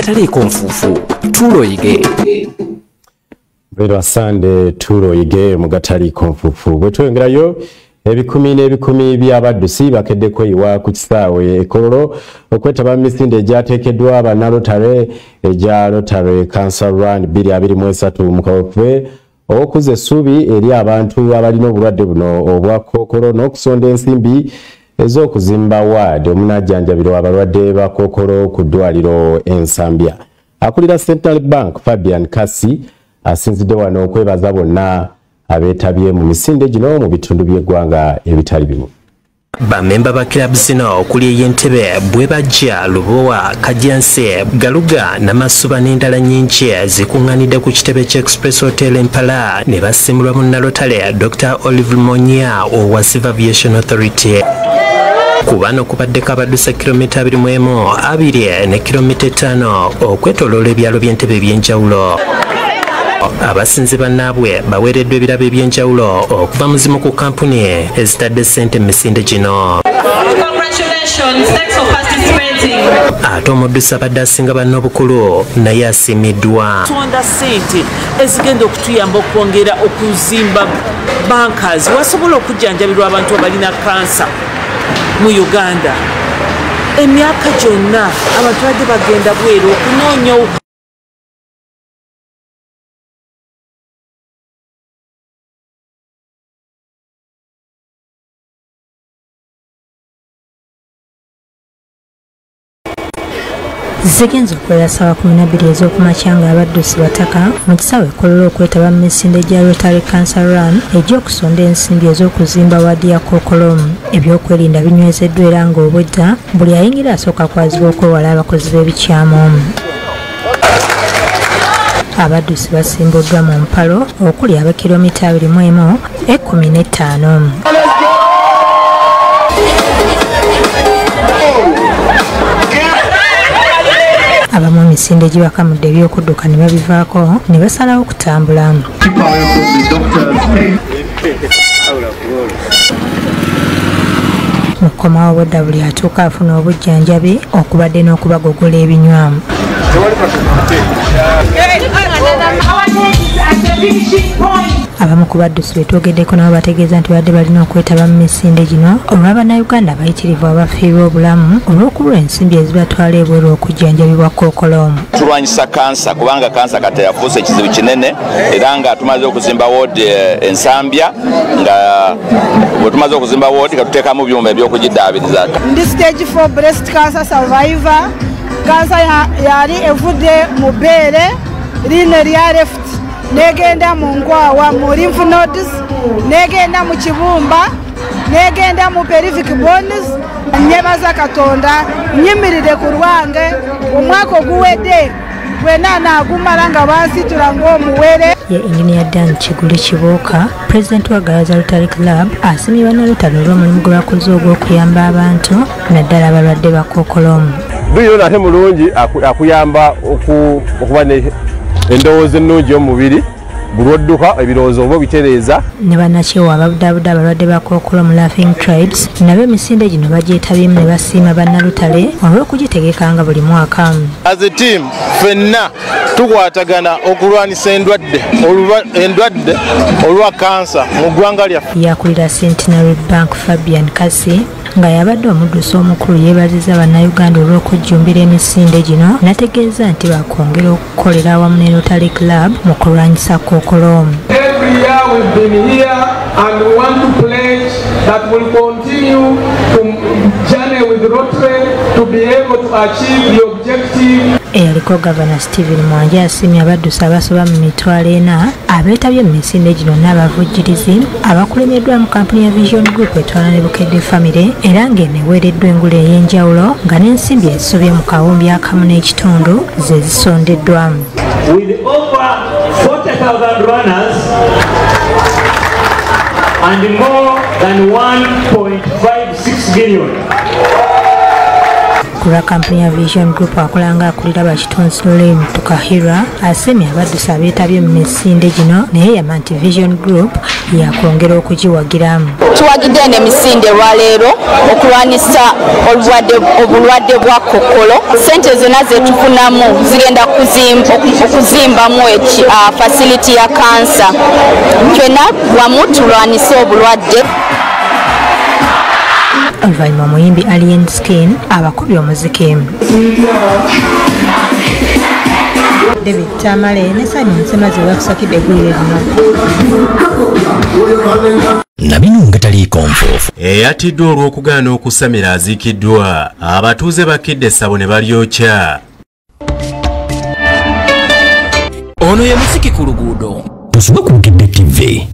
Gataliiko nfuufu, tuloyige. Bwera Sande tuloyige mu gataliiko nfuufu. Bwe twongerayo ebikumi n'ebikumi by'abaddusi bakeddeko iwa ku kisaawe e Kololo okwetaba mu misinde egyateekeddwa bannalotale egya Rotary Cancer Run 2023 mu kaweefube ow'okuzza essuubi eri abantu abalina obulwadde buno obwa kookolo n'okusonda ensimbi ez'okuzimba waadi omunajjanjabirwa abalwadde ba kookolo ku ddwaliro e Nsambya. Akulira Central Bank Fabian Kasi asinzidde wano okwebaza bonna abeetabye mu misinde gino mu bitundu by'eggwanga ebitali bimu. Bamemba ba club zino okuli ey'Entebbe, Bwebajja, Lubowa, Kajansi, Galuga, Namasuba n'endala nnyingi zikuŋŋaanidde ku kitebe ky'Express Hotel Empala ne basimulwa munnalotale Dr. Olive Monya owa Civil Aviation Authority. Ku bano kubaddeko abaddusa kilomita 21, 2 ne kilomita 5 okwetooloola ebyalo by'Entebbe eby'enjawulo. Abasinzi bannaabwe baweereddwa ebirabo eby'enjawulo okuva mu zimu ku kampuni ezitadde ssente mu misinde gino. Ate omuddusi abadde asinga banne obukulu naye asiimiddwa. Tusonda ssente ezigenda okutuyamba okwongera okuzimba bankers wasobola okujjanjabirwa abantu abalina kansa mu Uganda. Emyaka gyonna abantu badde bagenda bweru okunoonya. Zigenze okuwera ssaawa 12 ez'okumakya nga abaddusi bataka mu kisaawe e Kololo okwetaba mu misinde gya Rotary Cancer Run egy'okusonda ensimbi ez'okuzimba waadi ya kookolo. Ebyokwerinda binywezeddwa era ng'obwedda buli ayingira asooka kwazibwa okwewala abakozi b'ebikyamu. Abaddusi basimbuddwa mu mpalo okuli aba kilomita 21, 15. Abamu emisinde gibakamudde ebyokudduka ne babivaako ne basalawo okutambula. Mu kukomawo obwedda buli atuuka afuna obujjanjabi okubadde n'okubagogola ebinywa. Abamu ku baddusi be twogeddeko nabo bategeeza nti badde balina okwetaba mu misinde gino olwa bannayuganda abayitirivu abafiirwa obulamu olw'okubulwa ensimbi ezibatwala ebweru okujjanjabibwa kookolo. Tulwanyisa kansa kubanga kansa kati yafuuse ekizibu kinene era nga tumaze okuzimba woodi Ensambya, nga bwe tumaze okuzimba woodi katuteekamu byuma eby'okugiddaabiriza. Ndi stage 4 breast cancer survivor. Kansa yali evudde mu bbeere lino erya left negenda mu nkwawa mu lymph nodes, negenda mu kibumba, negenda mu pelvic bones. Nyebaza Katonda nyimirire ku lwange omwaka oguwedde gwena naagumala nga bansitula ng'omuwere. Ye Engineer Dan Kiguli Kibuuka, Pulezidenti wa Gayaza Rotary Club, asiimye bannalotale olw'omulimu gwe bakoze ogw'okuyamba abantu naddala abalwadde ba kookolo. Duyiro ate mulungi akuyamba okuba endowooza ennungi y'omubiri buli lw'odduka ebirowoozo oba obitereeza. Ne bannakyewa ababudaabuda abalwadde ba kookolo mu Laughing Tribes nabo emisinde gino bagyetabyemu ne basiima bannalotale olw'okugitegekanga buli mwaka. As a team ffenna tukwatagana okulwanisa endwadde olwa kansa mu ggwanga lyaffe. Yakulira Centenary Bank Fabian Kasi nga yabadde omuddusi omukulu yeebazizza bannayuganda olw'okujjumbira emisinde gino n'ategeeza nti bakwongera okukolera awamu ne Rotary Club mu kulwanyisa kookolo. Every year we've been here and we want to pledge that we'll continue to journey with Rotary to be able to achieve the objective. Eyaliko Gavana Stephen Mwanje asiimye abaddusi abasoba mu 400 abeetabye mu misinde gino n'abavujjirizi abakulembeddwamu kampuni ya Vision Group etwala ne Bukedde Family era ng'eno eweereddwa engule ey'enjawulo nga n'ensimbi ezisobye mu 1.5 ze zisondeddwamu. With over 40,000 runners and more than 1.56 billion. Ku lwa kampuni ya Vision Group akola nga akulira bakitonsi Lorraine Tukahirwa asiimye abaddusi abeetabye mu misinde gino naye yama nti Vision Group yakwongera okugiwagiramu. Tuwagidde eno emisinde olwaleero okulwanisa obulwadde bwa kokolo. Ssente zonna zetufunamu zigenda okuzimbamu facility ya kansa. Ffenna wamu tulwanise obulwadde. Oluvannyuma omuyimbi Alien Skin abakubye omuziki. David Tamale ne Simon Semazi bakusakidde eggulire lino. Nabino nga taliiko nfuufu. Eyatiddwa olw'okugaana okusamira aziikiddwa. Abatuuze bakidde essabo ne balyokya. Ono ye musiki ku luguudo. Tusube ku Bukedde TV.